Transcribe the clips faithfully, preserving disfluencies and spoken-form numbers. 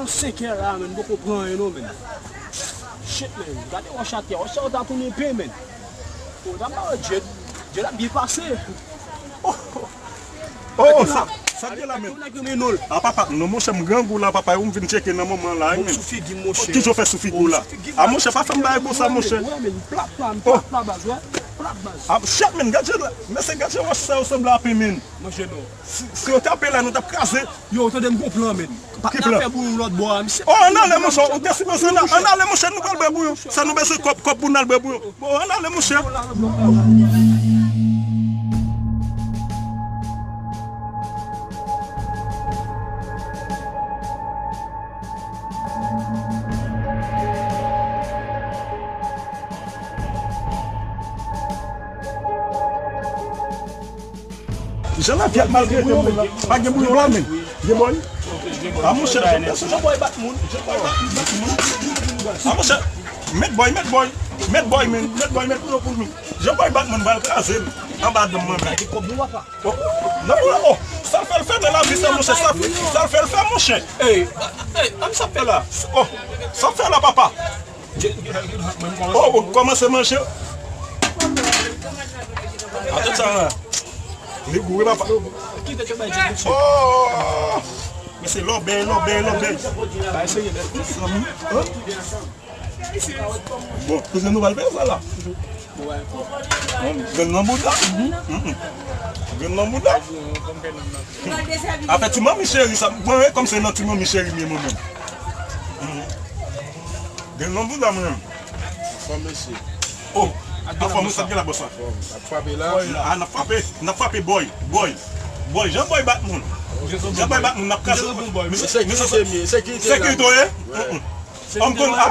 Senkè la, men, m poko pran anyen non, men. Shit, men, gade wòch atè, wòch sa yo ta tounen pen, men. O, ta ba Jed, Jed ap byen pase. Oh, oh, sa, sa k gen la, men? A papa, non, monchè, m grangou la, papa, ou m vin tcheke nan moman la, wi, men. Sou figi m, monchè. Ki jan w fè sou figi w la? A, monchè, pa fè m bagay konsa, monchè. Wè, men, plat la, plat la, baz, wè. Plat, baz. A, shit, men, gade jan, men se gade jan wòch sa yo sanble a pen, men. Monchè, non. Si, si yo t ape la, nou t ap kraze. Yo, tande m gon plan, men. Pa, n a fè bouyon lòt bò a, misye. Oh, ann ale, monchè, ou te sipoze ann ale, monchè, nou pral bwè bouyon. Sa nou bezwen kòb, kòb pou n al bwè bouyon. Bon, ann ale, monchè. Jan lavi ap maltrete moun la. Pa gen bouyon la, men. Gen bòy? A, monchè, jan bòy bat moun. Jan bòy bat moun. A, monchè, met bòy, met bòy. Met bòy, men. Met bòy, met bouyon pou nou. Jan bòy bat moun, pral kraze m. Anba dan m, mwen, men. Oh, non, non, oh. Sa l fè, l fè nan lavi sa, monchè. Sa, sa l fè, l fè, monchè. Ey, ey, sa l fè la. Oh, sa l fè la, papa. Oh, ou kòmanse manje. Atann sa la. Li gou wi, papa. Oh! Men se lòbèy, lòbèy, lòbèy. Zanmi. Bon, kouzin nou pral fè sa la. Bon, grenn nan bouda. Mm, mm. Grenn nan bouda. Afè ti manmi cheri sa. Mwen, wi, kòm se nan ti manmi cheri m ye mwen menm. Mm. Grenn nan bouda mwen menm. Fò mesye. Oh, a fò mwen sa gen la bòs la. N ap frape la. Ah, n ap frape, n ap frape bòy, bòy. Bòy, jan bòy bat moun. Jan bòy bat moun, n ap kraze. Sekirite m ye, sekirite la. Sekirite w ye? Mm, mm. An m konn a.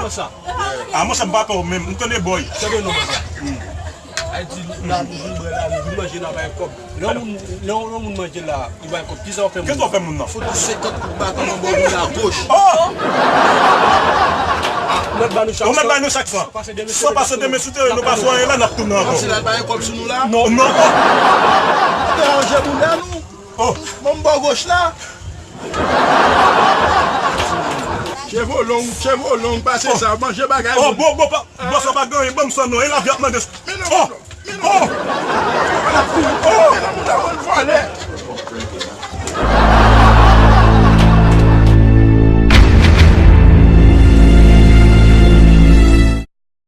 A, monchè, m pa pè w menm. M konn e bòy. Tande non, papa. Ay di la nou vin bwè la, nou vin manje la bay kòb. Lè yon moun, lè yon moun manje la, li bay kòb. Kisa w fè moun? Kisa w fè moun nan? Fout ou senkant kout baton nan bò moun la goch. Oh! Ou mèt ba nou chak san. Ou mèt ba nou chak san. San pase demen sou teren, nou pa fè anyen la, n ap tounen ankò. Kòmsi l al bay kòb sou nou la? Non. Non. Deranje moun la nou. Oh. Bon, m bò goch la. Cheve w long, cheve w long, pase sa, manje bagay moun. Oh, bon, bon, pa, bon, sa pa gen anyen, ban m san non, e lavi ap mande. Oh! Oh! Oh!